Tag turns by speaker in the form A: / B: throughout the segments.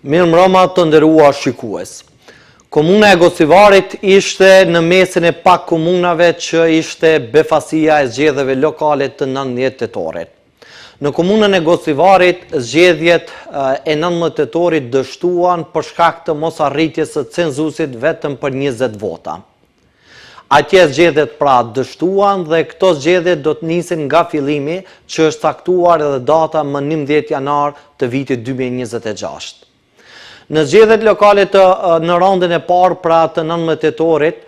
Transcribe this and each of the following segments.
A: Mirëmbrëma të nderuar shikues. Komuna e Gostivarit ishte në mesin e pak komunave që ishte befasia e zgjedhjeve lokale të 19 tetorit. Në komunën e Gostivarit, zgjedhjet e 19 tetorit dështuan për shkak të mosarritjes së cenzusit vetëm për 20 vota. Atje zgjedhjet pra dështuan dhe këto zgjedhje do të nisin nga fillimi që është caktuar edhe data më 11 janar të vitit 2026. Në zgjedhjet lokale të në raundin e parë pra të 19 tetorit,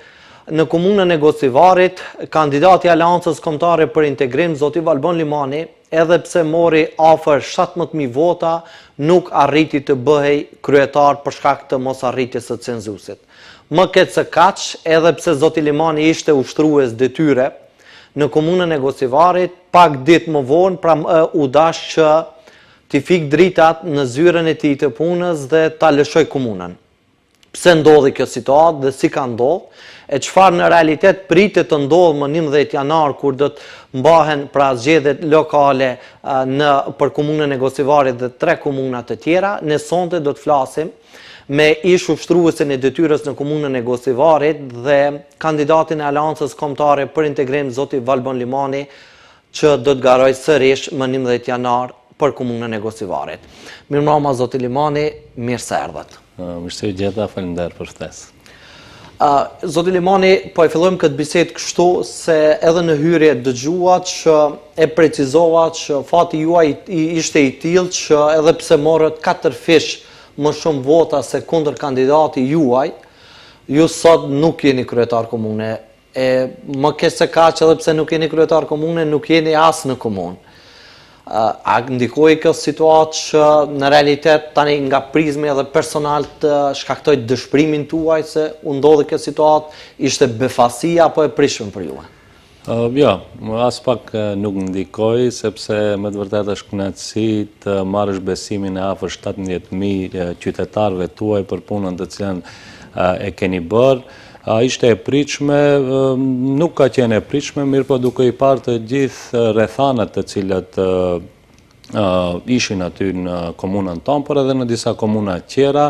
A: në komunën e Gostivarit, kandidati i Aleancës Kombëtare për Integrim, zoti Valbon Limani, edhe pse mori afër 17.000 vota, nuk arriti të bëhej kryetar për shkak të mosarritjes së cenzusit. Më keq se kaq, edhe pse zoti Limani ishte ushtrues detyre në komunën e Gostivarit, pak ditë më vonë pra u dash që t'i fik dritat në zyrën e tij të punës dhe ta lëshoj komunën. Pse ndodhi kjo situatë dhe si ka ndodhë, e çfarë në realitet pritet të ndodhë më 11 janar kur do të mbahen pra zgjedhjet lokale në për komunën e Gostivarit dhe tre komuna të tjera, ne sonte do të flasim me ish ushtruesin e detyrës në komunën e Gostivarit dhe kandidatin e Aleancës Kombëtare për Integrim zoti Valbon Limani që do të garojë sërish më 11 janar për komunën e Gostivarit. Mirëmbrëma zoti Limani, mirë se erdhët.
B: Mirë se ju gjeta, faleminderit për ftesë.
A: Zoti Limani, po e fillojmë këtë bisedë kështu se edhe në hyrje dëgjuat që e precizova që fati juaj ishte i tillë që edhe pse morët 4 fish më shumë vota se kundërkandidati juaj, ju sot nuk jeni kryetar komune. E më keq se kaq edhe pse nuk jeni kryetar komune, nuk jeni as në komunë. A ndikoi kjo situatë që në realitet tani nga prizmi edhe personal të shkaktoi dëshpërimin tuaj se u ndodhi kjo situatë, ishte befasi apo e pritshme për
B: ju? Jo, aspak nuk ndikoi, sepse me të vërtetë është kënaqësi të marrësh besimin e afër 17.000 qytetarëve tuaj për punën të cilën e keni bërë. A ishte e pritshme? Nuk ka qenë e pritshme, mirëpo duke i parë të gjithë rrethanat të cilat ishin aty në komunën tonë, por edhe në disa komuna tjera,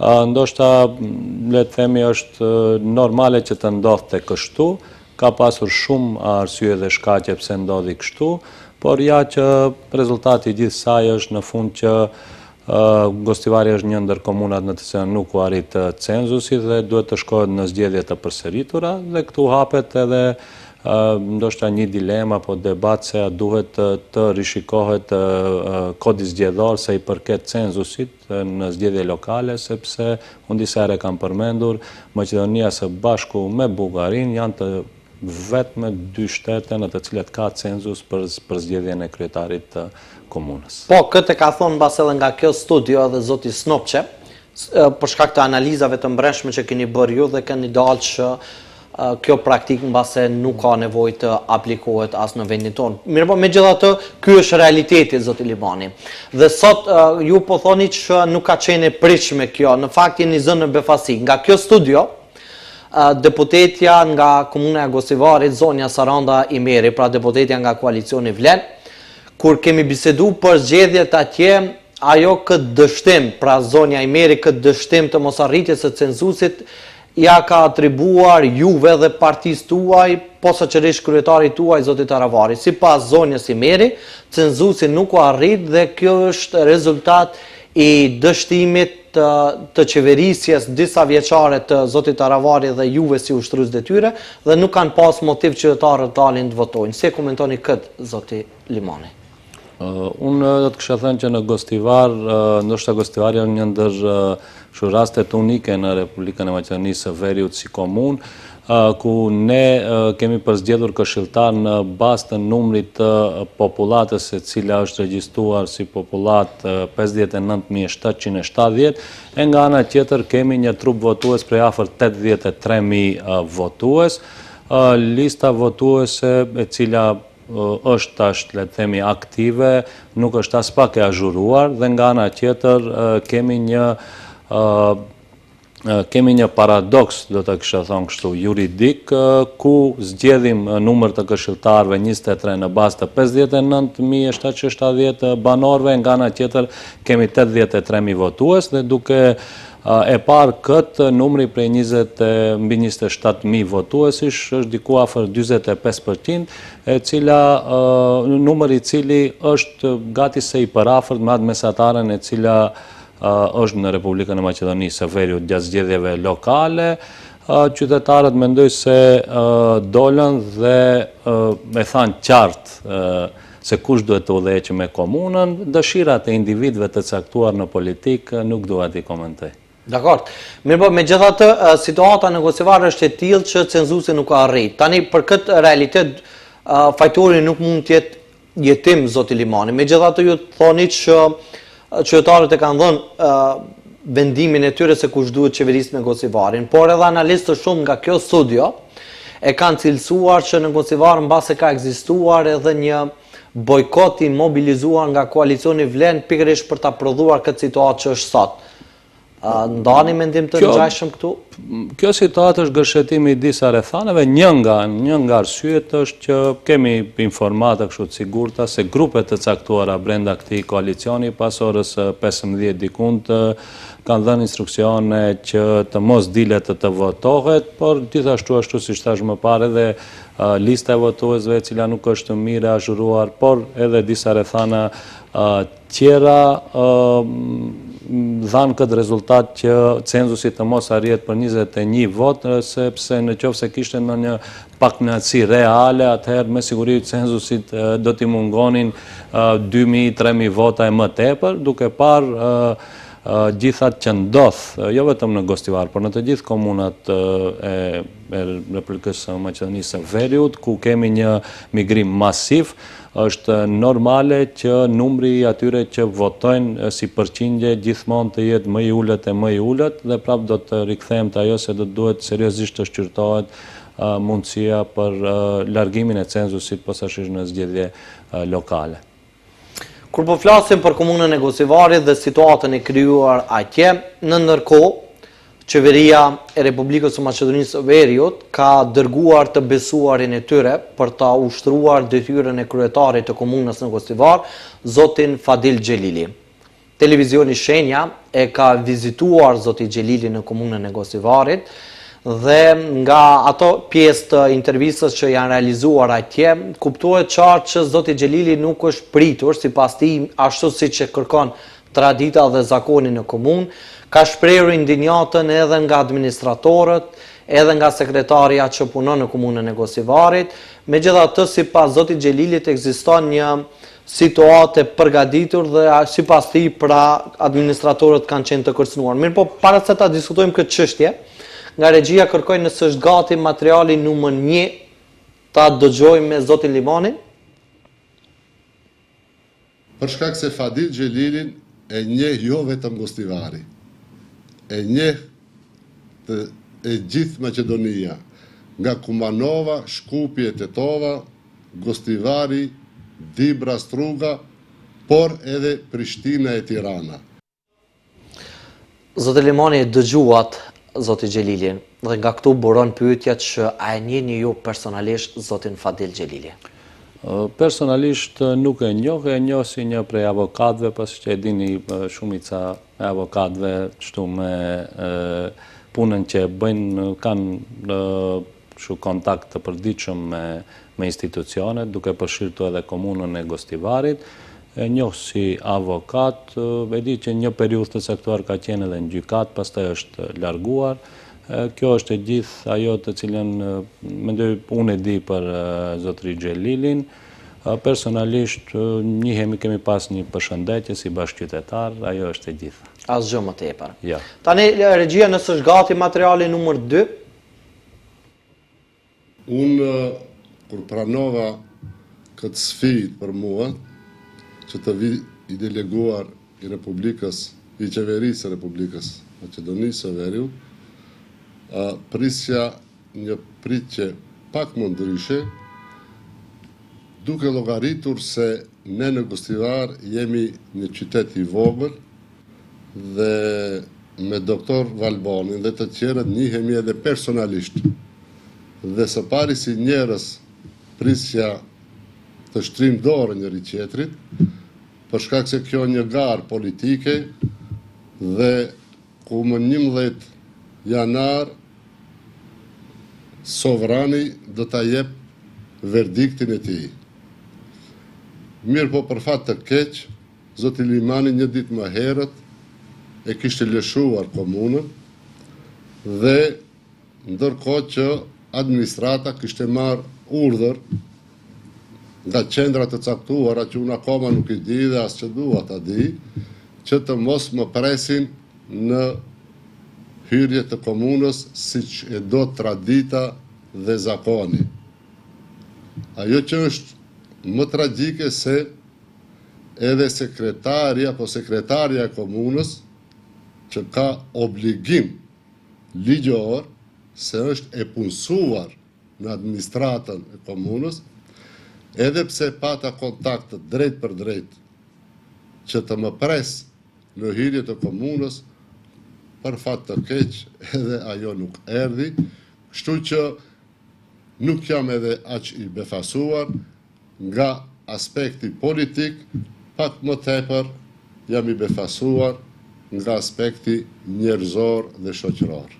B: ndoshta le të themi është normale që të ndodhte kështu, ka pasur shumë arsye dhe shkaqe pse ndodhi kështu, por ja që rezultati i gjithë saj është në fund që Gostivari është një ndër komunat në të cilën nuk u arrit cenzusi dhe duhet të shkohet në zgjedhje të përsëritura dhe këtu hapet edhe ndoshta një dilemë apo debat se a duhet të rishikohet kodi zgjedhor sa i përket cenzusit në zgjedhje lokale, sepse unë disa herë e kam përmendur, Maqedonia së bashku me Bullgarinë janë të vetmet dy shtete në të cilat ka cenzus për përzgjedhjen e kryetarit të
A: komunës. Po, këtë e ka thonë mbase edhe nga kjo studio edhe zoti Snopçe, për shkak të analizave të mbrendshme që keni bërë ju dhe keni dalë që kjo praktikë mbase nuk ka nevojë të aplikohet as në vendin tonë. Mirëpo, megjithatë, ky është realiteti, zoti Limani. Dhe sot ju po thoni që nuk ka qenë e pritshme kjo, në fakt jeni zënë në befasi. Nga kjo studio, Deputetja nga komuna e Gostivarit, zonja Saranda Imeri, pra deputetja nga koalicioni Vlen, kur kemi bisedu për zgjedhjet atje, ajo këtë dështim, pra zonja Imeri këtë dështim të mosarritjes së cenzusit, ia ka atribuar juve dhe partisë tuaj, posaçërisht kryetarit tuaj, zotit Taravari. Sipas zonjës Imeri, cenzusi nuk u arrit dhe kjo është rezultat i dështimit të, të qeverisjes disavjeçare të zotit Taravari dhe juve si ushtrues detyre dhe nuk kanë pas motiv qytetarët të dalin të votojnë. Si e komentoni këtë, zoti Limani?
B: Unë do të kisha thënë që në Gostivar, ndoshta Gostivari është një ndër kështu rastet unike në Republikën e Maqedonisë së Veriut si komunë, ku ne kemi përzgjedhur këshilltar në bazë të numrit të popullatës e cila është regjistruar si popullatë 59.770, e nga ana tjetër kemi një trup votues prej afër 83.000 votues. Lista votuese e cila është tash, le të themi, aktive, nuk është aspak e azhuruar dhe nga ana tjetër kemi një. Kemi një paradoks, do të kisha thonë kështu, juridik, ku zgjedhim numër të këshilltarëve 23 në bazë të 59.770 banorëve, nga ana tjetër kemi 83.000 votues dhe duke e parë këtë numri prej 20, mbi 27.000 votuesish është diku afër 45%, e cila numër i cili është gati se i përafërt me atë mesataren e cila është në Republikën e Maqedonisë së Veriut gjatë zgjedhjeve lokale, qytetarët mendoj se dolën dhe e thanë qartë se kush duhet të udhëheqë me komunën, dëshirat e individëve të caktuar në politikë nuk dua t'i komentoj.
A: Dakord. Mirëpo, megjithatë, situata në Gostivar është e tillë që cenzusi nuk ka arrit. Tani, për këtë realitet, fajtori nuk mund të jetë jetim zoti Limani. Megjithatë ju thoni që qytetarët e kanë dhënë vendimin e tyre se kush duhet qeverisë me Gostivarin, por edhe analistë të shumë nga kjo studio e kanë cilësuar që në Gostivar mbase ka ekzistuar edhe një bojkot i mobilizuar nga koalicioni Vlen pikërisht për ta prodhuar këtë situatë që është sot. A ndani mendim të ngjashëm këtu?
B: Kjo situatë është gërshetimi i disa rrethanave, një nga një nga arsyet është që kemi informata kështu të sigurta se grupe të caktuara brenda këtij koalicioni pas orës 15 dikund kanë dhënë instruksione që të mos dilet të të votohet, por gjithashtu ashtu siç thashë më parë edhe lista e votuesve e cila nuk është mirë e azhuruar, por edhe disa rrethana tjera dhanë këtë rezultat që cenzusi të mos arrihet për 21 votë, sepse në qoftë se kishte ndonjë pakënaqësi reale, atëherë me siguri cenzusit do t'i mungonin 2.000, 3.000 vota e më tepër, duke parë gjithë atë që ndodh, jo vetëm në Gostivar, por në të gjithë komunat e Republikës së Maqedonisë së Veriut, ku kemi një migrim masiv, Është normale që numri i atyre që votojnë si përqindje gjithmonë të jetë më i ulët e më i ulët dhe prapë do të rikthehem te ajo se do të duhet seriozisht të shqyrtohet mundësia për largimin e cenzusit posaçërisht në
A: zgjedhje lokale. Kur po flasim për komunën e Gostivarit dhe situatën e krijuar atje, në ndërkohë Qeveria e Republikës së Maqedonisë së Veriut ka dërguar të besuarin e tyre për ta ushtruar detyrën e kryetarit të komunës në Gostivar, zotin Fadil Xhelili. Televizioni Shenja e ka vizituar zoti Xhelili në komunën e Gostivarit dhe nga ato pjesë të intervistës që janë realizuar atje, kuptohet qartë që zoti Xhelili nuk është pritur sipas tij ashtu siç e kërkon tradita dhe zakoni në komunë, ka shprehur indinjatën edhe nga administratorët, edhe nga sekretarja që punon në komunën e Gostivarit. Megjithatë, sipas zotit Xhelilit ekziston një situatë e përgatitur dhe sipas tij pra administratorët kanë qenë të kërcënuar. Mirëpo, para se ta diskutojmë këtë çështje, nga regjia kërkoj nëse është gati materiali numër 1 ta dëgjojmë me zotin Limani.
C: Për shkak se Fadil Xhelilin e njeh jo vetëm Gostivari, e njeh të e gjithë Maqedonia, nga Kumanova, Shkupi e Tetova, Gostivari, Dibra, Struga, por edhe Prishtina e Tirana.
A: Zoti Limani e dëgjuat zoti Xhelilin dhe nga këtu buron pyetja që a e njihni ju personalisht zotin Fadil Xhelili?
B: Personalisht nuk e njoh, e njoh si një prej avokatëve, pasi që e dini shumica e avokatëve kështu me punën që e bëjnë kanë kështu kontakt të përditshëm me me institucionet, duke përfshirë këtu edhe komunën e Gostivarit. E njoh si avokat, e di që një periudhë të caktuar ka qenë edhe në gjykatë, pastaj është larguar. Kjo është e gjithë ajo të cilën mendoj unë e di për zotëri Xhelilin. Personalisht njihemi, kemi pas një përshëndetje si bashkëqytetar, ajo është e
A: gjitha. Asgjë më tepër. Jo. Tani regjia nëse është gati materiali numër 2,
C: Unë kur pranova këtë sfidë për mua, që të vij i deleguar i Republikës, i Qeverisë së Republikës Maqedonisë së Veriut, prisja një pritje pak më ndryshe, duke llogaritur se ne në Gostivar jemi një qytet i vogël dhe. me doktor Valbonin dhe të tjerët njihemi edhe personalisht dhe së pari si njerëz prisja të shtrijmë dorën njëri tjetrit, për shkak se kjo një garë politike dhe ku më 11 janar sovrani do ta jep verdiktin e tij. Mirëpo për fat të keq, zoti Limani një ditë më herët e kishte lëshuar komunën dhe ndërkohë që administrata kishte marrë urdhër nga qendra të caktuara që unë akoma nuk i di dhe as që dua ta di, që të mos më presin në hyrje të komunës siç e do tradita dhe zakoni. Ajo që është më tragjike se edhe sekretari apo sekretarja e komunës që ka obligim ligjor se është e punësuar në administratën e komunës, edhe pse pata kontakt të drejtpërdrejtë që të më presë në hyrje të komunës, për fat të keq edhe ajo nuk erdhi, kështu që nuk jam edhe aq i befasuar nga aspekti politik, pak më tepër jam i befasuar nga aspekti njerëzor dhe shoqëror.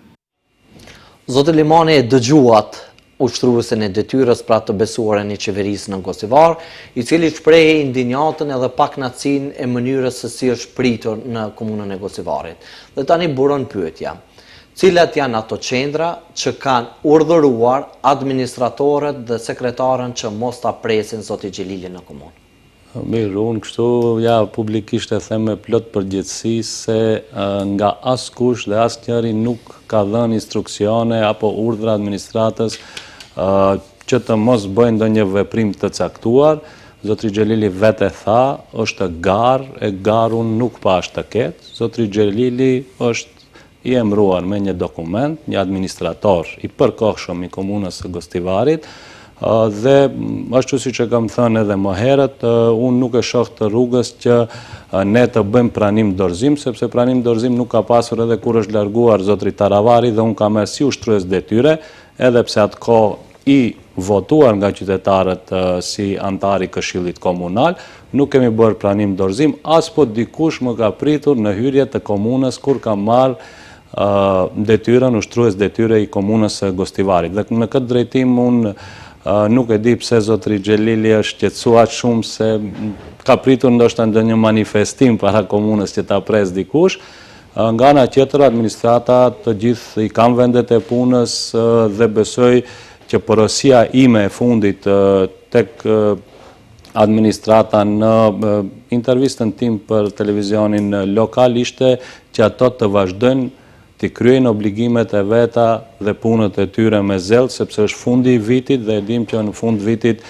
A: Zoti Limani e dëgjuat ushtruesin e detyrës pra të besuarën e qeverisë në Gostivar, i cili shprehi indinjatën edhe pakënaqësinë e mënyrës se si është pritur në komunën e Gostivarit. Dhe tani buron pyetja, cilat janë ato qendra që kanë urdhëruar administratorët dhe sekretaren që mos ta presin zoti Xhelili në komunë?
B: Mirë, unë kështu ja publikisht e them me plot përgjegjësi se nga askush dhe asnjëri nuk ka dhënë instruksione apo urdhra administratës që të mos bëjnë ndonjë veprim të caktuar. Zotri Xhelili vetë e tha, është garë, e garë unë nuk pashë të ketë. Zotri Xhelili është i emëruar me një dokument, një administrator i përkohshëm i komunës së Gostivarit, dhe ashtu siç e kam thënë edhe më herët, unë nuk e shoh të rrugës që ne të bëjmë pranim dorëzim, sepse pranim dorëzim nuk ka pasur edhe kur është larguar zotri Taravari dhe unë kam ardhur si ushtrues detyre, edhe pse atë kohë i votuar nga qytetarët si anëtar i Këshillit Komunal, nuk kemi bërë pranim dorëzim, as po dikush më ka pritur në hyrje të komunës kur kam marrë detyrën ushtrues detyre i komunës së Gostivarit. Dhe në këtë drejtim unë nuk e di pse zotri Xhelili është shqetësuar aq shumë se ka pritur ndoshta ndonjë manifestim para komunës që ta presë dikush, Nga ana tjetër, administrata të gjithë i kanë vendet e punës dhe besoj që porosia ime e fundit tek administrata në intervistën tim për televizionin lokal ishte që ato të vazhdojnë t'i kryejnë obligimet e veta dhe punët e tyre me zell, sepse është fundi i vitit dhe e dimë që në fund vitit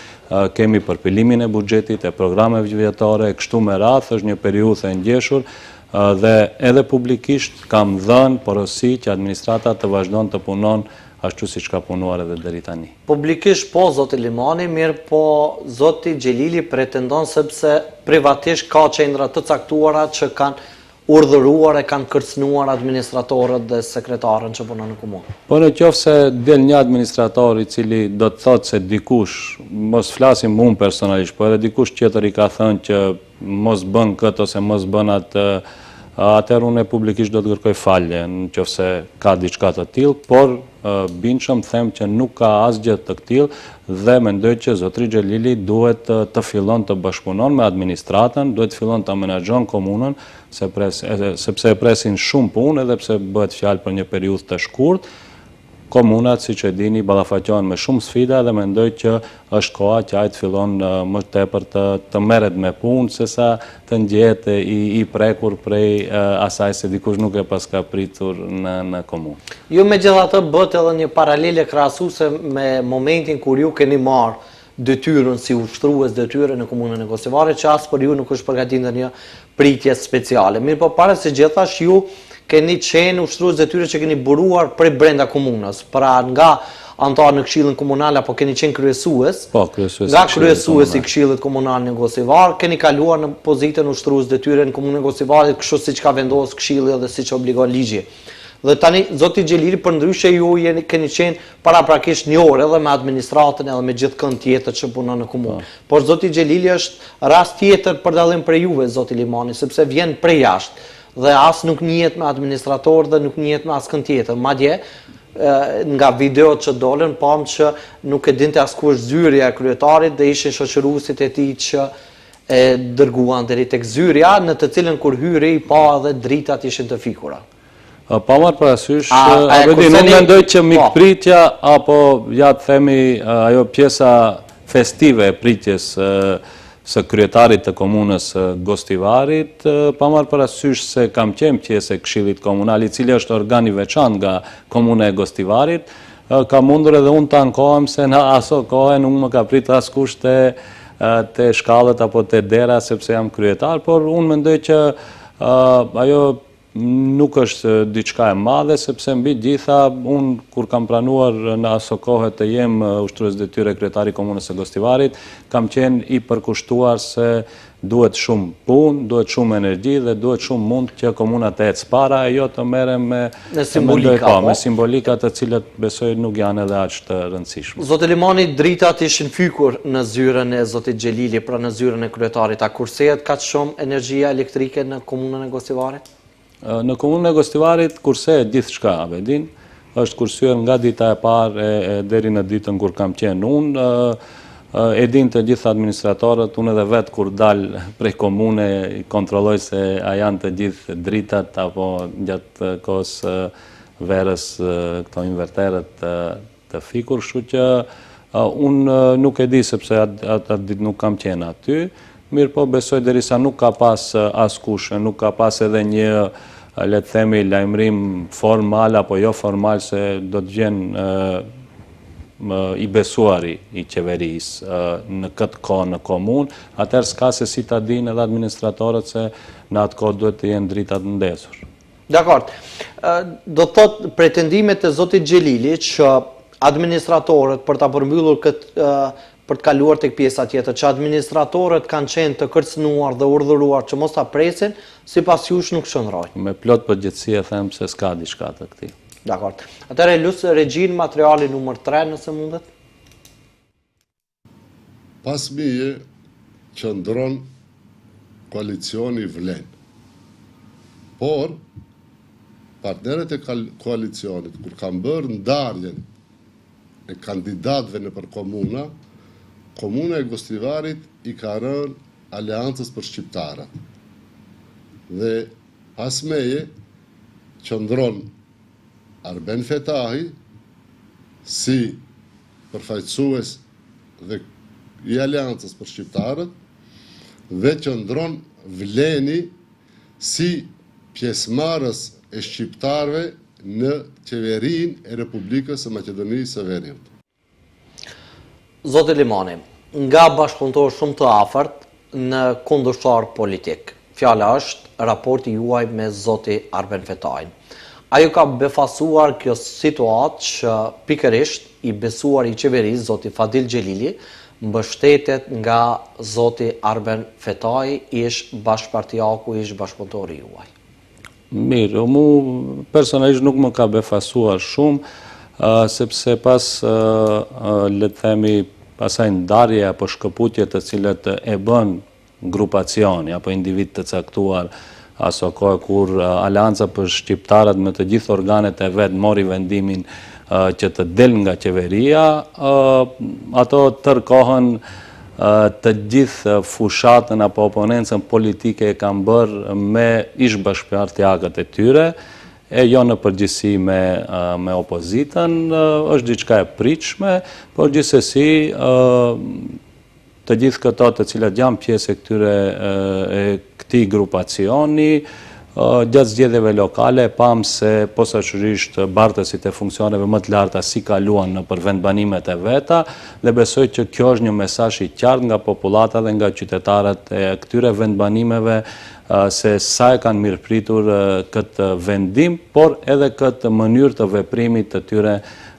B: kemi përpilimin e buxhetit, e programeve vjetore, e kështu me radhë, është një periudhë e ngjeshur Dhe edhe publikisht kam dhënë porosi që administrata të vazhdon të punon ashtu siç ka punuar edhe deri tani.
A: Publikisht po zoti Limani, mirëpo zoti Xhelili pretendon sepse privatisht ka qendra të caktuara që kanë urdhëruar e kanë kërcënuar administratorët dhe sekretaren që punon në
B: komunë. Po në qoftë se del një administrator i cili do të thotë se dikush, mos flasim unë personalisht, po edhe dikush tjetër i ka thënë që mos bën këtë ose mos bën atë, atëherë unë publikisht do të kërkoj falje në qoftë se ka diçka të tillë, por bindshëm them që nuk ka asgjë të këtillë dhe mendoj që zotri Xhelili duhet të fillon të bashkëpunon me administratën, duhet të fillon të menaxhon komunën, sepse e presin shumë punë edhe pse bëhet fjalë për një periudhë të shkurtë, Komunat, siç e dini, ballafaqohen me shumë sfida dhe mendoj që është koha që ai të fillon më tepër të të merret me punë sesa të ndjehet i i prekur prej asaj se dikush nuk e paska pritur në në komunë.
A: Ju megjithatë bëtë edhe një paralele krahasuese me momentin kur ju keni marrë detyrën si ushtrues detyre në komunën e Gostivarit, që as për ju nuk është përgatitur ndonjë pritje speciale. Mirëpo para së gjithash ju keni qenë ushtrues detyre që keni buruar prej brenda komunës, pra nga anëtar në Këshillin Komunal apo keni qenë kryesues?
B: Po, kryesues.
A: Nga kryesues i Këshillit Komunal në Gostivar, keni kaluar në pozitën ushtrues detyre në Komunën e Gostivarit, kështu siç ka vendosur Këshilli dhe siç obligon ligji. Dhe tani zoti Xhelili përndryshe ju jeni keni qenë paraprakisht njohur edhe me administratën edhe me gjithkënd tjetër që punon në komunë. Po. Por zoti Xhelili është rast tjetër për dallim prej juve zoti Limani, sepse vjen prej jashtë dhe as nuk njihet me administrator dhe nuk njihet me askënd tjetër. Madje nga videot që dolën pamë që nuk e dinte as ku është zyrja e kryetarit dhe ishin shoqëruesit e tij që e dërguan deri tek zyrja, në të cilën kur hyri i pa edhe dritat ishin të fikura.
B: Pa marrë parasysh, Abedin, unë mendoj që po. mikpritja apo ja të themi ajo pjesa festive e pritjes së kryetarit të komunës së Gostivarit, pa marrë parasysh se kam qenë pjesë e Këshillit Komunal, i cili është organ i veçantë nga komuna e Gostivarit, kam mundur edhe unë të ankohem se në aso kohe nuk më ka pritë askush te te shkallët apo te dera sepse jam kryetar, por unë mendoj që ajo nuk është diçka e madhe, sepse mbi gjitha, unë kur kam pranuar në aso kohe të jem ushtrues detyre kryetar i komunës së Gostivarit, kam qenë i përkushtuar se duhet shumë punë, duhet shumë energji dhe duhet shumë mund që komuna të ecë para e jo të merrem me
A: me simbolika,
B: po, me simbolika të cilët besoj nuk janë edhe aq të rëndësishme.
A: Zoti Limani, dritat ishin fikur në zyrën e zotit Xhelili, pra në zyrën e kryetarit. A kursehet kaq shumë energjia elektrike në komunën e Gostivarit?
B: Në komunën e Gostivarit kursehet gjithçka, Abedin, është kursyer nga dita e parë e deri në ditën kur kam qenë unë. E din të gjithë administratorët, unë edhe vetë kur dal prej komune i kontrolloj se a janë të gjithë dritat apo gjatë kohës verës këto inverterët të fikur, kështu që unë nuk e di sepse atë ditë nuk kam qenë aty, mirëpo besoj derisa nuk ka pas askush, nuk ka pas edhe një le të themi lajmërim formal apo jo formal se do të vjen i besuari i qeverisë në këtë kohë në komunë, atëherë s'ka se si ta dinë edhe administratorët se në atë kohë duhet të jenë dritat ndezur.
A: Dakord. Do të thotë pretendimet e zotit Xhelili që administratorët për ta përmbyllur këtë për të kaluar tek pjesa tjetër, që administratorët kanë qenë të kërcënuar dhe urdhëruar që mos ta presin, sipas jush nuk qëndrojnë.
B: Me plot përgjegjësi e them se s'ka diçka të
A: këtillë. Dakord. Atëherë lus regjinë materiali numër 3 nëse mundet.
C: Pas meje qëndron koalicioni Vlen. Por, partnerët e koalicionit, kur kanë bërë ndarjen e kandidatëve nëpër komuna, komuna e Gostivarit i ka rënë Aleancës për Shqiptarët. Dhe pas meje qëndron Arben Fetahi si përfaqësues dhe i Aleancës për Shqiptarët dhe qëndron Vleni si pjesëmarrës e shqiptarëve në Qeverinë e Republikës së Maqedonisë së Veriut.
A: Zoti Limani, nga bashkëpunëtor shumë të afërt në kundërshtar politik. Fjala është raporti juaj me zoti Arben Fetain. A ju ka befasuar kjo situatë që pikërisht i besuari i qeverisë, zoti Fadil Xhelili, mbështetet nga zoti Arben Fetai, ish bashkëpartiaku, ish bashkëpunëtori juaj?
B: Mirë, mu personalisht nuk më ka befasuar shumë, sepse pas, le të themi, asaj ndarje apo shkëputje të cilët e bënë grupacioni apo individë të caktuar aso kohe kur Aleanca për Shqiptarët me të gjithë organet e vet mori vendimin që të del nga qeveria, ato tërë kohën të gjithë fushatën apo oponencën politike e kanë bërë me ish bashkëpartiakët e tyre, e jo në përgjithësi me, me opozitën, është diçka e pritshme, por gjithsesi Të gjithë këto të cilat janë pjesë e këtyre e këtij grupacioni, gjatë zgjedhjeve lokale pamë se posaçërisht bartësit e funksioneve më të larta si kaluan nëpër vendbanimet e veta dhe besoj që kjo është një mesazh i qartë nga popullata dhe nga qytetarët e këtyre vendbanimeve se sa e kanë mirëpritur këtë vendim, por edhe këtë mënyrë të veprimit të tyre.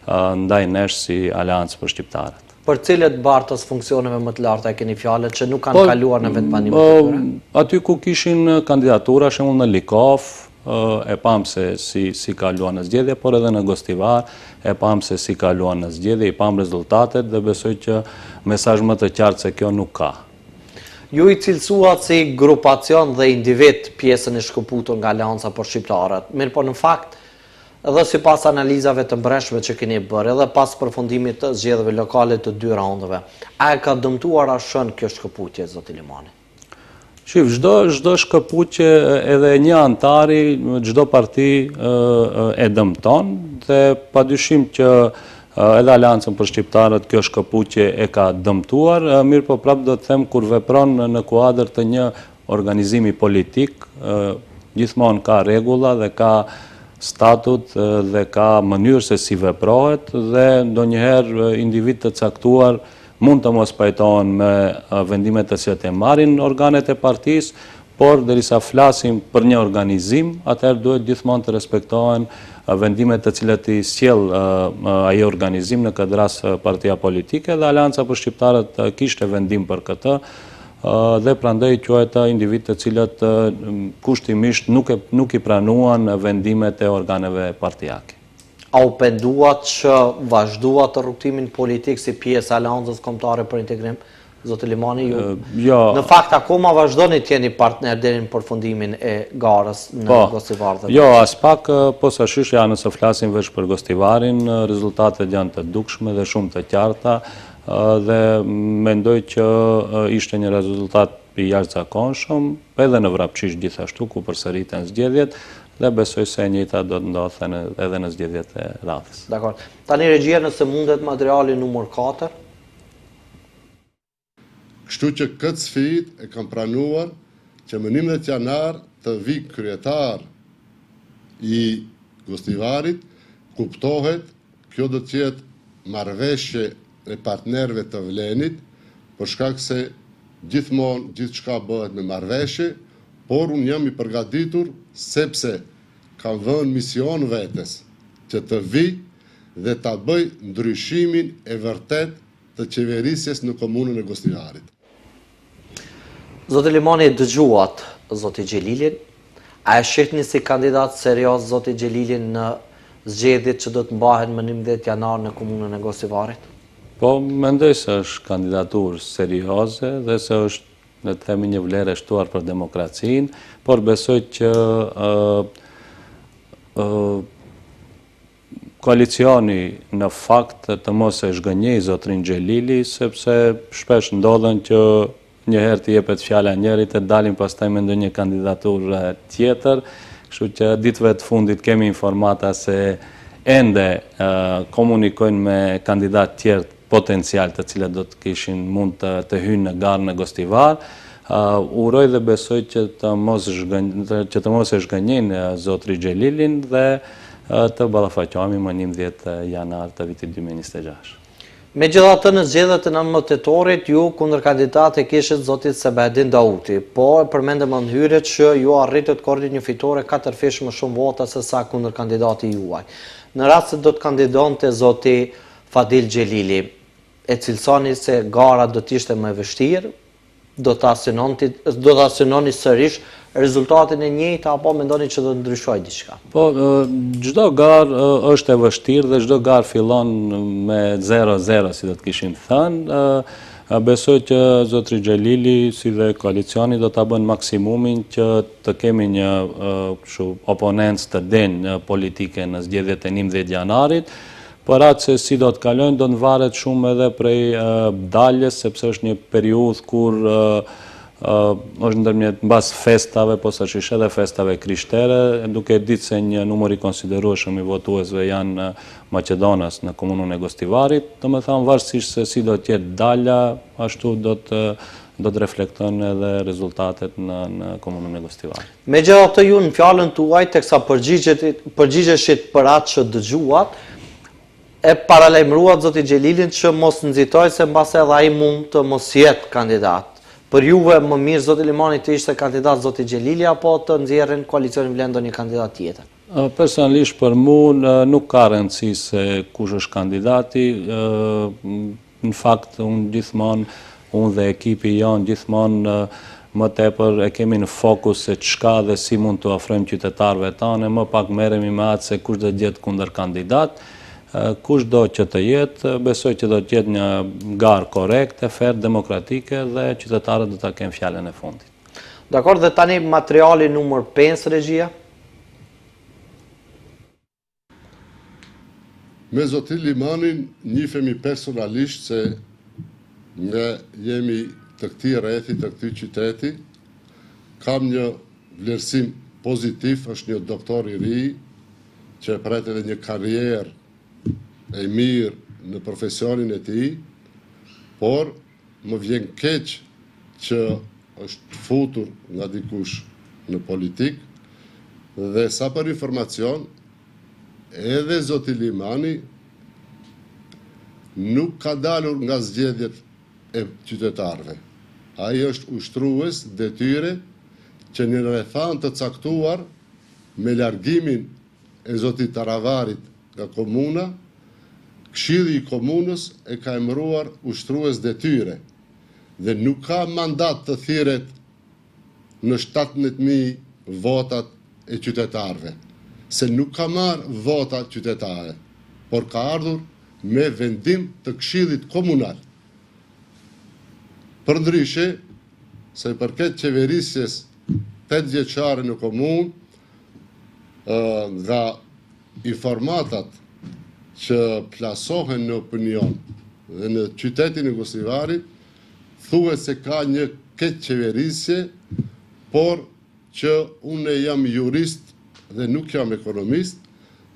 B: ndaj nesh si Aleancë për Shqiptarët.
A: Për cilët bartës funksioneve më të larta e keni fjalën që nuk kanë po, kaluar në vendbanimet e
B: tyre? Aty ku kishin kandidatura, shembull në Likovë, e pamë se si, si kaluan në zgjedhje, por edhe në Gostivar, e pamë se si kaluan në zgjedhje, i pamë rezultatet dhe besoj që mesazh më të qartë se kjo nuk ka.
A: Ju i cilësuat si grupacion dhe individ pjesën e shkëputur nga Aleanca për Shqiptarët. Mirëpo në fakt, edhe sipas analizave të brendshme që keni bërë, edhe pas përfundimit të zgjedhjeve lokale të dy raundeve, a e ka dëmtuar ASH-në kjo shkëputje, zoti Limani?
B: Shif, çdo çdo shkëputje edhe një anëtari, çdo parti e dëmton dhe padyshim që edhe Aleancën për Shqiptarët kjo shkëputje e ka dëmtuar, mirëpo prapë do të them kur vepron në kuadër të një organizimi politik, gjithmonë ka rregulla dhe ka statut dhe ka mënyrë se si veprohet dhe ndonjëherë individë të caktuar Mund të mos pajtohen me vendimet të cilat e marrin organet e partisë, por derisa flasim për një organizim, atëherë duhet gjithmonë të respektohen vendimet të cilat i sjell ai organizim, në këtë rast partia politike dhe Aleanca për Shqiptarët kishte vendim për këtë dhe prandaj i quajta individë të cilët kushtimisht nuk e nuk i pranuan vendimet e organeve partiake.
A: A u penduat që vazhduat rrugëtimin politik si pjesë e Aleancës Kombëtare për Integrim, zoti Limani, ju jo. në fakt akoma vazhdoni të jeni partner deri në përfundimin e garës në po, Gostivar
B: dhe Jo, aspak, posaçërisht ja nëse flasim veç për Gostivarin, rezultatet janë të dukshme dhe shumë të qarta dhe mendoj që ishte një rezultat i jashtëzakonshëm, edhe në Vrapçisht gjithashtu ku përsëriten zgjedhjet, Dhe besoj se e njëjta do të ndodhë edhe në zgjedhjet e
A: radhës. Dakord. Tani regjia nëse mundet materiali numër 4.
C: Kështu që këtë sfidë e kam pranuar që më 11 janar të vij kryetar i Gostivarit, kuptohet kjo do të jetë marrëveshje e partnerëve të VLEN-it, për shkak se gjithmonë gjithçka bëhet me marrëveshje, Por unë jam i përgatitur sepse kam vënë mision vetes që të vij dhe ta bëj ndryshimin e vërtetë të qeverisjes në komunën e Gostivarit.
A: Zoti Limani e dëgjuat zoti Xhelilin, a e shihni si kandidat serioz zoti Xhelilin në zgjedhjet që do të mbahen më 11 janar në komunën e Gostivarit?
B: Po, mendoj se është kandidaturë serioze dhe se është le të themi një vlerë e shtuar për demokracinë, por besoj që koalicioni në fakt të mos e zhgënjejë zotrin Xhelili, sepse shpesh ndodhen që një herë t'i jepet fjala njërit e dalin pastaj me ndonjë kandidaturë tjetër, kështu që ditëve të fundit kemi informata se ende komunikojnë me kandidatë tjerë potencial të cilët do të kishin mund të, të hyjnë në garë në Gostivar. Uh, uroj dhe besoj që të mos zhgën, që të mos e zhgënjejnë zotri Xhelilin dhe uh, të ballafaqohemi më 11 janar të vitit 2026.
A: Megjithatë në zgjedhjet e 19 tetorit ju kundërkandidat e kishit zotin Sebahedin Dauti, po e përmendëm në hyrje që ju arritët të korrni një fitore katërfish më shumë vota se sa kundërkandidati juaj. Në rast se do të kandidonte zoti Fadil Xhelili, e cilësoni se gara do të ishte më e vështirë, do ta synonti, do ta synoni sërish rezultatin e njëjtë apo mendoni që do të ndryshojë
B: diçka? Po, çdo garë është e vështirë dhe çdo garë fillon me 0-0, si do të kishim thënë. Besoj që zotri Xhelili si dhe koalicioni do ta bëjnë maksimumin që të kemi një kështu oponencë të denjë politike në zgjedhjet e 11 janarit. Për atë se si do të kalojnë, do të varet shumë edhe prej daljes, sepse është një periudhë kur është ndërmjet mbas festave, posaçërisht edhe festave krishtere, duke ditë se një numër i konsiderueshëm i votuesve janë maqedonas në komunën e Gostivarit, domethënë varësisht se si do të jetë dalja, ashtu do të do të reflektojnë edhe rezultatet në në komunën e Gostivarit.
A: Megjithatë ju në fjalën tuaj teksa përgjigjeshit për atë që dëgjuat, e paralajmëruat zoti Xhelilin që mos nxitojë se mbase edhe ai mund të mos jetë kandidat. Për juve më mirë zoti Limani të ishte kandidat zoti Xhelili apo të nxjerrin koalicioni Vlen ndonjë kandidat
B: tjetër? Personalisht për mu nuk ka rëndësi se kush është kandidati, në fakt unë gjithmonë, unë dhe ekipi jonë gjithmonë më tepër e kemi në fokus se çka dhe si mund t'u ofrojmë qytetarëve tanë, e më pak merremi me atë se kush do të jetë kundërkandidat. Kushdo që të jetë, besoj që do të jetë një garë korrekte, fer, demokratike dhe qytetarët do ta kenë fjalën e fundit.
A: Dakord dhe tani materiali numër 5 regjia.
C: Me zotri Limanin njifemi personalisht se ne jemi të këtij rrethi, të këtij qyteti. Kam një vlerësim pozitiv, është një doktor i ri që e pret edhe një karrierë e mirë në profesionin e tij, por më vjen keq që është futur nga dikush në politikë dhe sa për informacion, edhe zoti Limani nuk ka dalur nga zgjedhjet e qytetarëve. Ai është ushtrues detyre që në rrethanë të caktuar me largimin e zotit Taravarit nga komuna, Këshilli i Komunës e ka emëruar ushtrues detyre dhe nuk ka mandat të thirret në 17.000 votat e qytetarëve, se nuk ka marrë vota qytetare, por ka ardhur me vendim të Këshillit Komunal. Përndryshe, sa i përket qeverisjes 8 vjeçare në komunë, nga informatat që plasohen në opinion dhe në qytetin e Gostivarit, thuhet se ka një keqqeverisje, por që unë jam jurist dhe nuk jam ekonomist,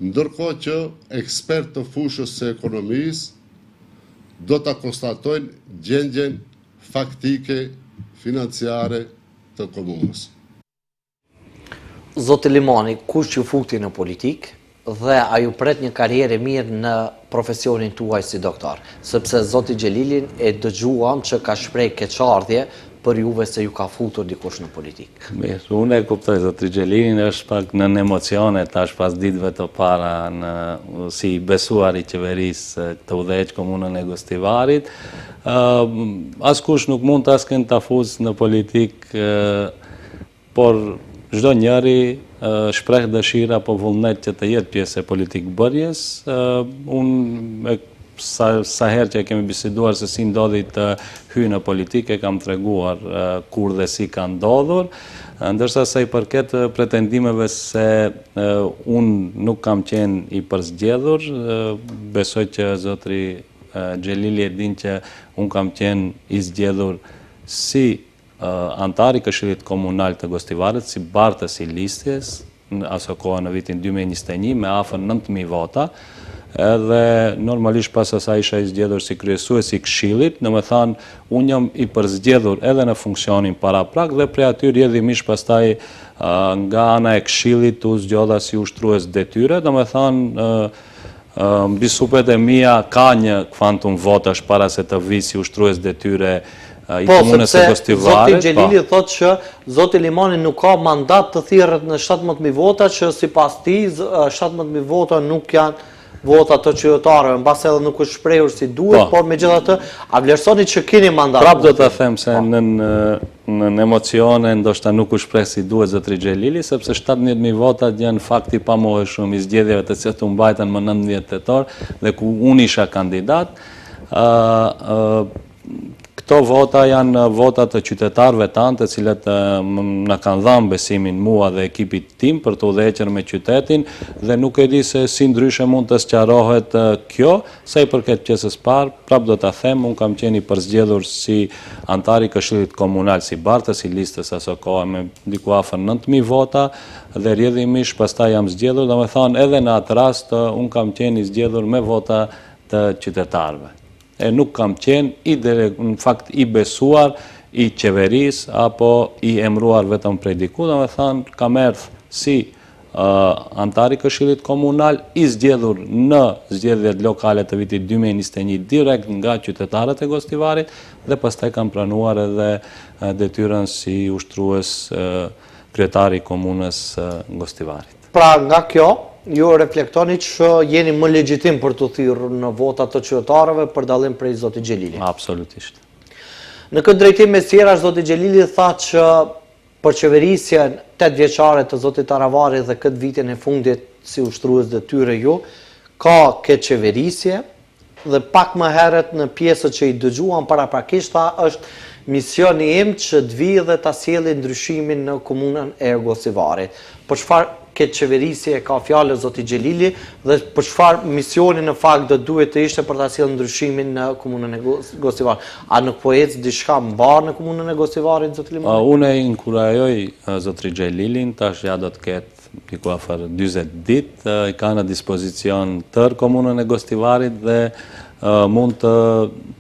C: ndërkohë që ekspert të fushës së ekonomisë do ta konstatojnë gjendjen faktike financiare të komunës.
A: Zoti Limani, kush ju futi në politikë dhe a ju pret një karrierë e mirë në profesionin tuaj si doktor? Sepse Zoti Xhelilin e dëgjuam që ka shpreh keqardhje për juve se ju ka futur dikush në politikë.
B: Mirë, unë e kuptoj Zoti Xhelilin është pak nën emocione tash pas ditëve të para në si i besuar i qeverisë të udhëheq komunën e Gostivarit. Askush nuk mund askënd ta fus në politikë por çdo njeri shpreh dëshirë apo vullnet që të jetë pjesë e politikëbërjes. Unë sa, sa herë që e kemi biseduar se si ndodhi të hyj në politikë, e kam treguar kur dhe si ka ndodhur. Ndërsa sa i përket pretendimeve se unë nuk kam qenë i përzgjedhur, besoj që zotri Xhelili e din që unë kam qenë i zgjedhur si anëtar i Këshillit Komunal të Gostivarit, si bartës i listës, aso kohe në vitin 2021, me afër 9.000 vota, edhe normalisht pas asaj isha i zgjedhur si kryesues i Këshillit, domethënë, unë jam i përzgjedhur edhe në funksionin paraprak dhe prej aty rrjedhimisht pastaj nga ana e Këshillit u zgjodha si ushtrues detyre, domethënë, Mbi supet e mia ka një kvantum votash para se të vi si ushtrues detyre i
A: Po,
B: komunës së
A: sepse
B: Gostivarit,
A: zoti Xhelili thotë që zoti Limani nuk ka mandat të thirret në 17.000 vota, që sipas tij 17.000 vota nuk janë vota të qytetarëve, mbase edhe nuk është shprehur si duhet,
B: Po.
A: por megjithatë, a vlerësoni që keni mandat?
B: Prap do ta them se nën nën emocione ndoshta nuk u shpreh si duhet zotri Xhelili, sepse 17.000 votat janë fakt i pamoheshëm i zgjedhjeve të cilat u mbajtën më 19 tetor dhe ku unë isha kandidat. Ë ë Këto vota janë vota të qytetarëve tanë, të cilët na kanë dhënë besimin mua dhe ekipit tim për të udhëhequr me qytetin dhe nuk e di se si ndryshe mund të sqarohet kjo. Sa i përket pjesës parë, prap do ta them, unë kam qenë i përzgjedhur si anëtar i Këshillit Komunal, si bartës i listës aso kohe me diku afër 9000 vota dhe rrjedhimisht pastaj jam zgjedhur, domethënë edhe në atë rast unë kam qenë i zgjedhur me vota të qytetarëve. E nuk kam qenë i në fakt i besuar i qeverisë apo i emëruar vetëm prej diku, domethënë kam erdh si anëtar i Këshillit Komunal i zgjedhur në zgjedhjet lokale të vitit 2021 direkt nga qytetarët e Gostivarit dhe pastaj kam pranuar edhe detyrën si ushtrues kryetar i komunës Gostivarit.
A: Pra nga kjo, ju reflektoni që jeni më legjitim për t'u thirrur në vota të qytetarëve për dallim prej zotit Xhelili.
B: Absolutisht.
A: Në këtë drejtim mes tjerash zoti Xhelili tha që për qeverisjen tetëvjeçare të zotit Taravari dhe këtë vitin e fundit si ushtrues detyre ju, ka keqqeverisje, Dhe pak më herët në pjesët që i dëgjuam paraprakisht tha është misioni im që të vij dhe ta sjelli ndryshimin në komunën e Gostivarit. Për çfarë keqqeverisje e ka fjalën zoti Xhelili dhe për çfarë misioni në fakt do duhet të ishte për ta sjellë ndryshimin në komunën e Gostivarit? A nuk po ecë diçka mbarë në komunën e Gostivarit zoti
B: Limani? Unë e inkurajoj zotri Xhelilin, tash ja do të ketë diku afër 40 ditë, i ka në dispozicion tërë komunën e Gostivarit dhe mund të,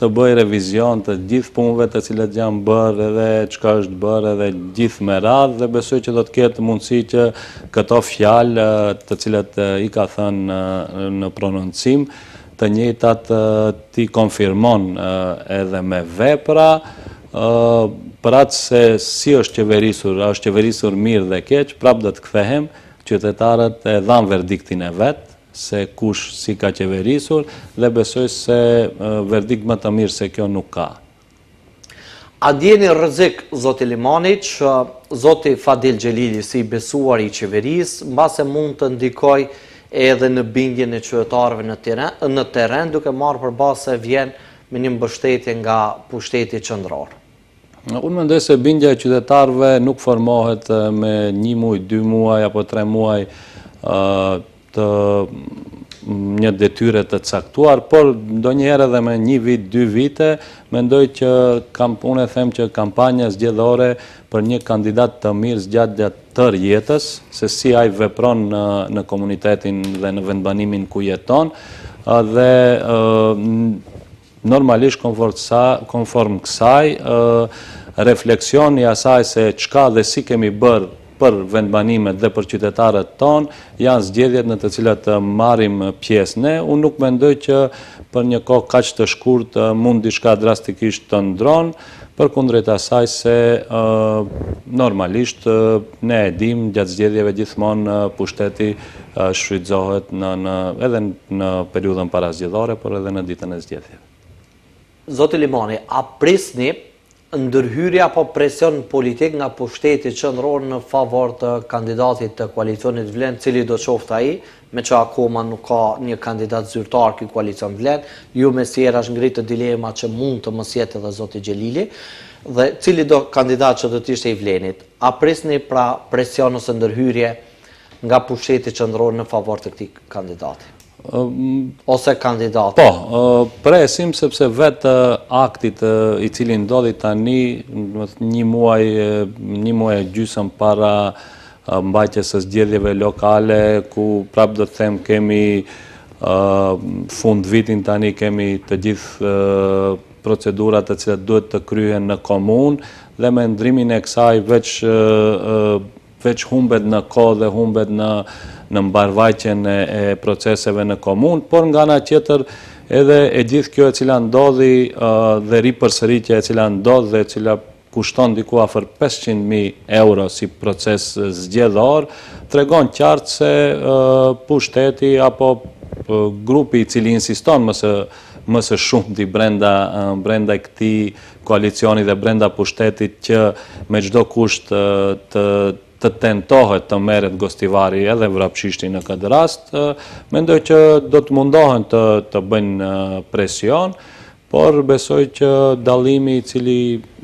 B: të bëjë revizion të gjithë punëve të cilat janë bërë edhe çka është bërë edhe gjithë me radhë dhe besoj që do të ketë mundësi që këto fjalë të cilat i ka thënë në prononcim të njëjtat t'i konfirmon edhe me vepra, për atë se si është qeverisur, a është qeverisur mirë dhe keq, prapë do të kthehem, qytetarët e dhanë verdiktin e vet, se kush si ka qeverisur, dhe besoj se verdikt më të mirë se kjo nuk ka.
A: A ndjeni rrezik, zoti Limani, që zoti Fadil Xhelili si i besuari i qeverisë, mbase mund të ndikojë edhe në bindjen e qytetarëve në terren, në terren duke marrë për bazë se vjen me një mbështetje nga pushteti qendror?
B: Unë mendoj se bindja e qytetarëve nuk formohet me një muaj, dy muaj apo tre muaj të një detyre të caktuar, por ndonjëherë edhe me një vit, dy vite, mendoj që kam, unë e them që kampanja zgjedhore për një kandidat të mirë zgjat gjatë tërë jetës, se si ai vepron në, në komunitetin dhe në vendbanimin ku jeton, dhe Normalisht konform kësaj, refleksioni i asaj se çka dhe si kemi bërë për vendbanimet dhe për qytetarët tonë, janë zgjedhjet në të cilat marrim pjesë ne. Unë nuk mendoj që për një kohë kaq të shkurtë mund diçka drastikisht të ndron, përkundrejt asaj se normalisht ne e dimë gjatë zgjedhjeve gjithmonë pushteti shfrytëzohet në në edhe në periudhën parazgjedhore, por edhe në ditën e zgjedhjeve.
A: Zoti Limani, a prisni ndërhyrje apo presion politik nga pushteti qendror në favor të kandidatit të koalicionit Vlen, cilido qoftë ai, meqë akoma nuk ka një kandidat zyrtar ky koalicion Vlen, ju mes tjerash ngritët dilema që mund të mos jetë edhe zoti Xhelili, dhe cilido kandidat që do të ishte i Vlenit, a prisni pra presion ose ndërhyrje nga pushteti qendror në favor të këtij kandidati? Ose
B: kandidati? Po, presim sepse vetë aktit i cili ndodhi tani, një muaj, një muaj e gjysëm para mbajtjes së zgjedhjeve lokale, ku prapë do të them kemi fund vitin tani kemi të gjithë procedurat të cilat duhet të kryhen në komunë dhe me ndrimin e kësaj veç veç humbet në kohë dhe humbet në në mbarëvajtjen e, e proceseve në komunë, por nga ana tjetër edhe e gjithë kjo e cila ndodhi dhe ripërsëritja e cila ndodh dhe e cila kushton diku afër 500.000 euro si proces zgjedhor, tregon qartë se pushteti apo grupi i cili insiston më së më së shumti brenda brenda këtij koalicioni dhe brenda pushtetit që me çdo kusht të të tentohet të merret Gostivari edhe Vrapçishti në këtë rast, mendoj që do të mundohen të të bëjnë presion, Por besoj që dallimi i cili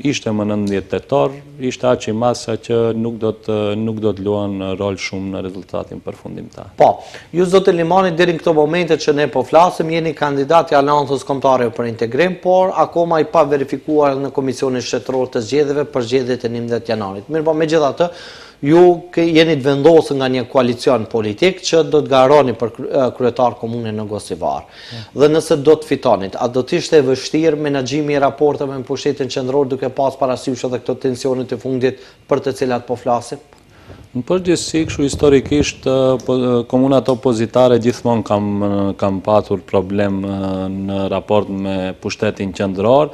B: ishte më 19 tetor, ishte aq i madh sa që nuk do të nuk do të luan rol shumë në rezultatin përfundimtar.
A: Po, ju zoti Limani deri në këto momente që ne po flasim jeni kandidat i Aleancës Kombëtare për Integrim, por akoma i paverifikuar edhe në Komisionin Shtetëror të Zgjedhjeve për zgjedhjet e 11 janarit. Mirëpo megjithatë, ju jeni të vendosur nga një koalicion politik që do të garoni për kryetar komune në Gostivar. Dhe nëse do të fitonit, a do të ishte e vështirë menaxhimi i raporteve me pushtetin qendror duke pas parasysh edhe këto tensione të fundit për të cilat po flasim?
B: Në përgjithësi, kështu historikisht, po, komunat opozitare gjithmonë kam kanë patur problem në raport me pushtetin qendror.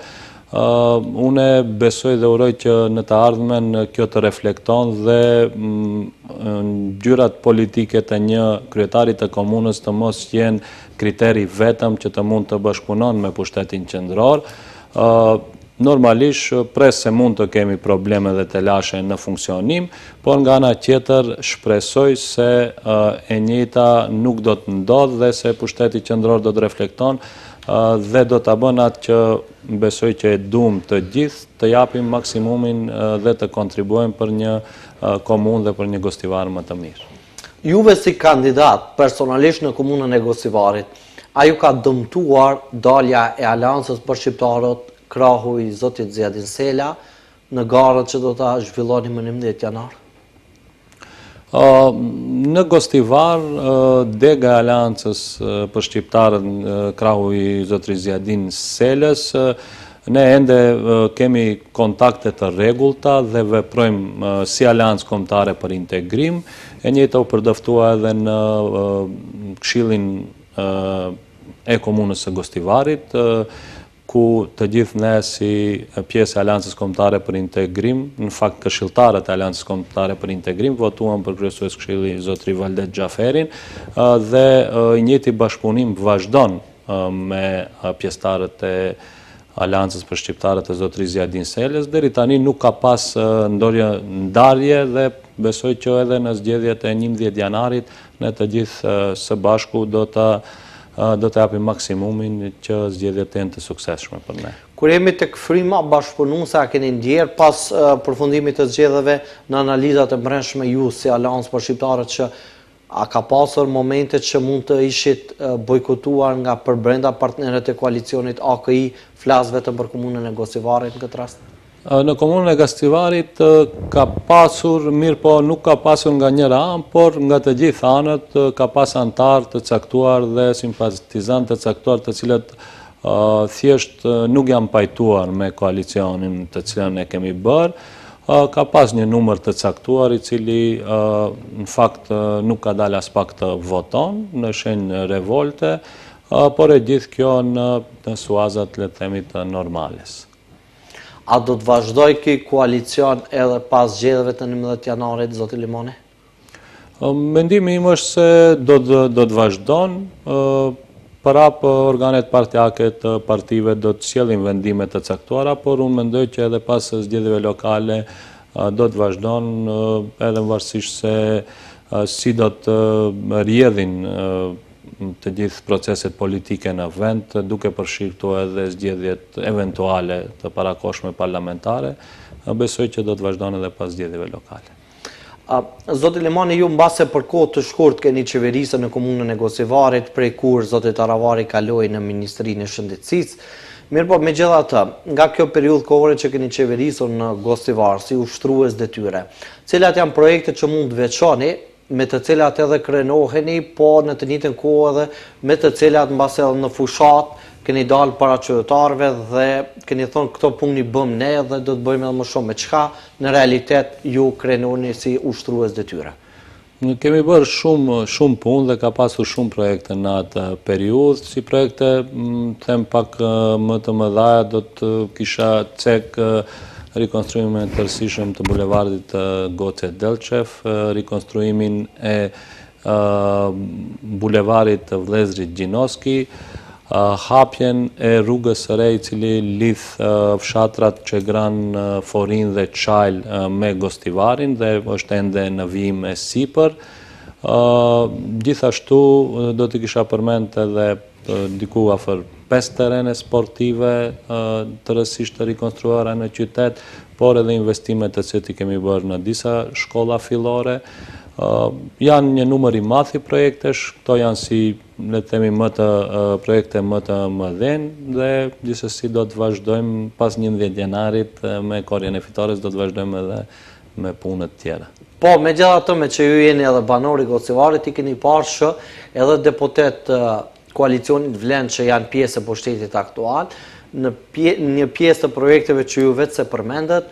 B: Unë besoj dhe uroj që në të ardhmen kjo të reflekton dhe mm, ngjyrat politike të një kryetari të komunës të mos jenë kriter i vetëm që të mund të bashkëpunon me pushtetin qendror. Normalisht pres se mund të kemi probleme dhe telashe në funksionim, por nga ana tjetër shpresoj se e njëjta nuk do të ndodhë dhe se pushteti qendror do të reflekton dhe do ta bën atë që besoj që e duam të gjithë, të japim maksimumin dhe të kontribuojmë për një komunë dhe për një Gostivar më të
A: mirë. Juve si kandidat, personalisht në komunën e Gostivarit, a ju ka dëmtuar dalja e Aleancës për Shqiptarët, krahu i zotit Ziadin Sela, në garën që do ta zhvilloni më 11 janar?
B: Në Gostivar, dega e Aleancës për Shqiptarët, krahu i zotëri Ziadin Selës, ne ende kemi kontakte të rregullta dhe veprojmë si Aleancë Kombëtare për Integrim. E njëjta u përdëftua edhe në Këshillin e Komunës së Gostivarit, ku të gjithë ne si pjesë e Aleancës Kombëtare për Integrim, në fakt këshilltarët e Aleancës Kombëtare për Integrim votuan për kryesues këshilli zotëri Valdet Xhaferin dhe i njëjti bashkëpunim vazhdon me pjesëtarët e Aleancës për Shqiptarët e zotëri Ziadin Selës. Deri tani nuk ka pas ndonjë ndarje dhe besoj që edhe në zgjedhjet e 11 janarit Ne të gjithë së bashku do të do të japim maksimumin që zgjedhjet të jenë të suksesshme për
A: ne. Kur jemi tek fryma bashkëpunuese, a keni ndjerë pas përfundimit të zgjedhjeve në analizat e brendshme ju si Aleancë për Shqiptarët që a ka pasur momente që mund të ishit bojkotuar nga përbrenda partnerët e koalicionit AKI, flas vetëm për komunën e Gostivarit në këtë rast?
B: Në komunën e Gostivarit ka pasur, mirëpo nuk ka pasur nga njëra anë, por nga të gjithë anët ka pas anëtarë të caktuar dhe simpatizantë të caktuar të cilët thjesht nuk janë pajtuar me koalicionin të cilën e kemi bërë. Ka pas një numër të caktuar i cili në fakt nuk ka dalë aspak të voton në shenjë revolte, por e gjithë kjo në suazat le të themi të normales.
A: A do të vazhdojë ky koalicion edhe pas zgjedhjeve të 11 janarit, zoti Limani?
B: Mendimi im është se do të do të vazhdon, prapë organet partiake të partive do të sjellin vendime të caktuara, por unë mendoj që edhe pas zgjedhjeve lokale do të vazhdon edhe varësisht se si do të rrjedhin të gjithë proceset politike në vend, duke përfshirë këtu edhe zgjedhjet eventuale të parakohshme parlamentare, besoj që do të vazhdon edhe pas zgjedhjeve
A: lokale. Zoti Limani, ju mbase për kohë të shkurt keni qeverisur në komunën e Gostivarit, prej kur zoti Taravari kaloi në Ministrinë e Shëndetësisë. Mirëpo, megjithatë, nga kjo periudhë kohore që keni qeverisur në Gostivar, si ushtrues detyre, cilat janë projektet që mund të veçoni me të cilat edhe krenoheni, po në të njëjtën kohë edhe me të cilat mbase edhe në fushatë keni dalë para qytetarëve dhe keni thonë këto punë i bëmë ne dhe do të bëjmë edhe më shumë, me çka në realitet ju krenoheni si ushtrues
B: detyre? Ne kemi bërë shumë shumë punë dhe ka pasur shumë projekte në atë periudhë, si projekte, them pak më të mëdha, do të kisha cek rikonstruimin e tërësishëm të bulevardit Goce Dellçev, rikonstruimin e bulevarit të Vëllezërit Gjinoski, hapjen e rrugës së re i cili lidh fshatrat Çegran, Forin dhe Çajl me Gostivarin dhe është ende në vijim e sipër. Gjithashtu do të kisha përmend edhe diku afër 5 terrene sportive tërësisht të rikonstruara në qytet, por edhe investimet të cilat i kemi bërë në disa shkolla fillore. Janë një numër i madh i projektesh, këto janë si le të themi më të projekte më të mëdhenj dhe gjithsesi do të vazhdojmë pas 11 janarit me korrjen e fitores do të vazhdojmë edhe me punët
A: tjera. Po, megjithatë, meqë ju jeni edhe banor i Gostivarit, i keni parë që edhe deputetë të koalicionit Vlen që janë pjesë e pushtetit aktual, në një pjesë të projekteve që ju vetë se përmendët,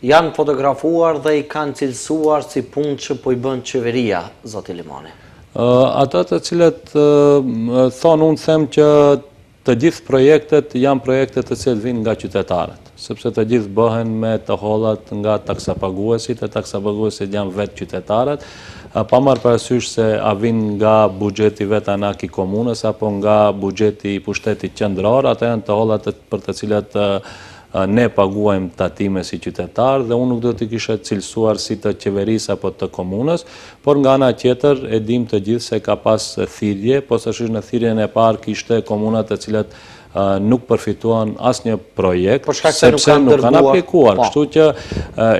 A: janë fotografuar dhe i kanë cilësuar si punë që po i bën qeveria, zoti
B: Limani. Ata të cilët thonë, unë them që Të gjithë projektet janë projekte të cilat vijnë nga qytetarët, sepse të gjithë bëhen me të hollat nga taksapaguesit, e taksapaguesit janë vetë qytetarët. pa marrë parasysh se a vijnë nga buxheti vetanak i komunës apo nga buxheti i pushtetit qendror, ato janë të holla për të cilat ne paguajmë tatime si qytetarë dhe unë nuk do t'i kisha cilësuar si të qeverisë apo të komunës, por nga ana tjetër e dimë të gjithë se ka pas thirrje, posaçërisht në thirrjen e parë kishte komuna të cilat nuk përfituan asnjë projekt, sepse nuk kanë aplikuar. Po. Kështu që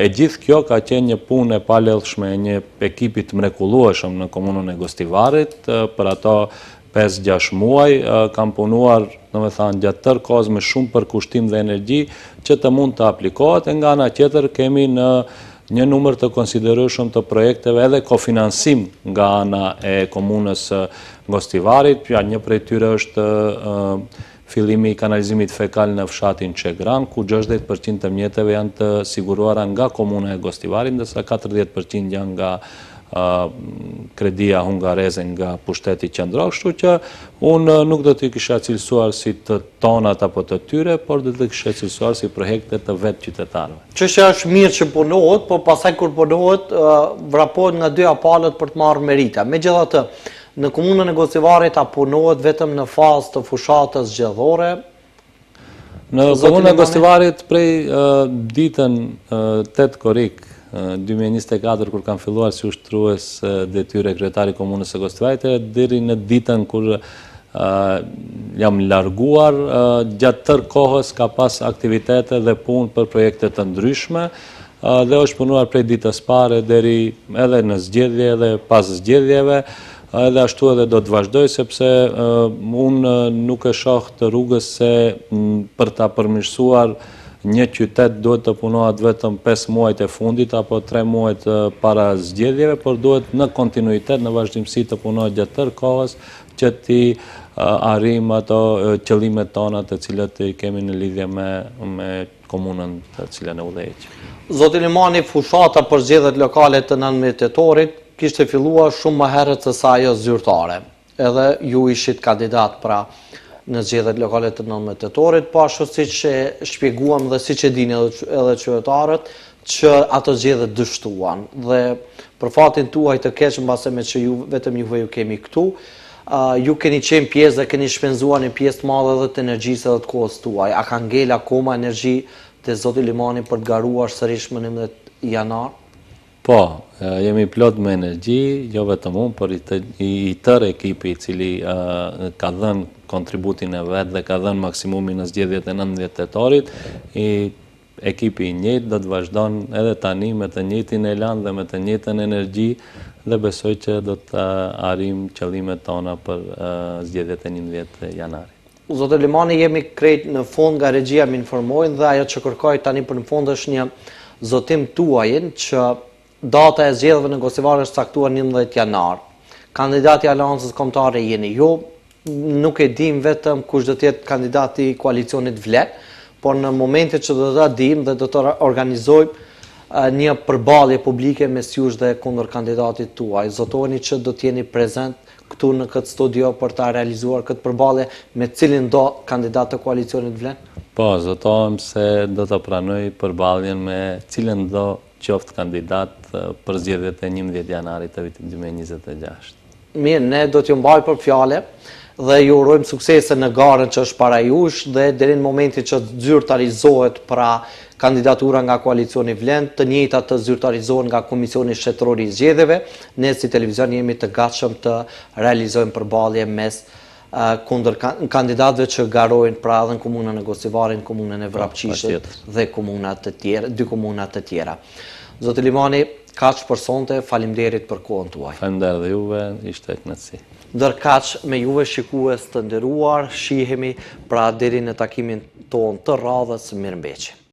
B: e gjithë kjo ka qenë një punë e palodhshme e një ekipi të mrekullueshëm në komunën e Gostivarit, për ato 5-6 muaj, kanë punuar, domethënë, gjatë tërë kohës me shumë përkushtim dhe energji, që të mund të aplikohet, e nga ana tjetër kemi në një numër të konsiderueshëm të projekteve edhe kofinansim nga ana e komunës së Gostivarit, ja një prej tyre është fillimi i kanalizimit fekal në fshatin Çegran, ku 60% të mjeteve janë të siguruara nga komuna e Gostivarit, ndërsa 40% janë nga kredia hungareze nga pushteti qendror, kështu që unë nuk do t'i kisha cilësuar si të tonat apo të tyre, por do t'i kisha cilësuar si projekte të vetë qytetarëve.
A: Çështja është mirë që punohet, po pastaj kur punohet, vrapohet nga dyja palët për të marrë merita. Megjithatë, në komunën e Gostivarit a punohet vetëm në fazë të fushatës zgjedhore?
B: Në komunën e Gostivarit prej ditën 8 korrik 2024 kur kam filluar si ushtrues detyre kryetar i komunës së Gostivarit e deri në ditën kur jam larguar gjatë tërë kohës ka pas aktivitete dhe punë për projekte të ndryshme dhe është punuar prej ditës parë deri edhe në zgjedhje edhe pas zgjedhjeve Edhe ashtu edhe do të vazhdoj sepse unë nuk e shoh të rrugës se për ta përmirësuar një qytet duhet të punohet vetëm 5 muajt e fundit apo 3 muajt para zgjedhjeve, por duhet në kontinuitet, në vazhdimësi të punohet gjatë tërë kohës që t'i arrijmë ato qëllimet tona të cilat i kemi në lidhje me me komunën të cilën e
A: udhëheq. Zoti Limani, fushata për zgjedhjet lokale të 19 tetorit kishte filluar shumë më herët se sa ajo zyrtare. Edhe ju ishit kandidat pra në zgjedhjet lokale të 19 tetorit, po ashtu siç e shpjeguam dhe siç e dini edhe qytetarët, që ato zgjedhje dështuan dhe për fatin tuaj të keq mbase meqë ju vetëm juve ju kemi këtu, ju keni qenë pjesë dhe keni shpenzuar një pjesë të madhe edhe të energjisë edhe të kohës tuaj. A ka ngel akoma energji te zoti Limani për të garuar sërish më 11 janar?
B: Po, jemi plot me energji, jo vetëm unë, por i, të, i tërë ekipi i cili ka dhënë kontributin e vet dhe ka dhënë maksimumin në zgjedhjet e 19 tetorit, i ekipi i njëjtë do të vazhdon edhe tani me të njëjtin elan dhe me të njëjtën energji dhe besoj që do të arrijmë qëllimet tona për zgjedhjet e 11 janarit.
A: Zoti Limani, jemi krejt në fund nga regjia më informojnë dhe ajo që kërkoj tani për në fund është një zotim tuajin që data e zgjedhjeve në Gostivar është caktuar 11 janar. Kandidati i Aleancës Kombëtare jeni ju, nuk e dimë vetëm kush do të jetë kandidati i koalicionit Vlen, por në momentin që do ta dimë dhe do të organizojmë një përballje publike mes jush dhe kundër kandidatit tuaj. Zotoheni që do të jeni prezent këtu në këtë studio për ta realizuar këtë përballje me cilindo kandidat të koalicionit Vlen?
B: Po, zotohem se do ta pranoj përballjen me cilindo qoftë kandidat për zgjedhjet e 11 janarit të vitit 2026.
A: Mirë, ne do t'ju mbajmë për fjale dhe ju urojmë suksese në garën që është para jush dhe deri në momentin që zyrtarizohet pra kandidatura nga koalicioni Vlen, të njëjta të zyrtarizohen nga Komisioni Shtetëror i Zgjedhjeve, ne si televizion jemi të gatshëm të realizojmë përballje mes kundër kandidatëve që garojnë pra edhe në komunën e Gostivarit, në komunën e po, Vrapçishtit dhe komunat të tjera, dy komuna të tjera. Zoti Limani, kaq për sonte, faleminderit për kohën
B: tuaj. Faleminderit dhe juve, ishte kënaqësi.
A: Ndërkaq me juve shikues të nderuar, shihemi pra deri në takimin tonë të radhës, mirëmbeçi.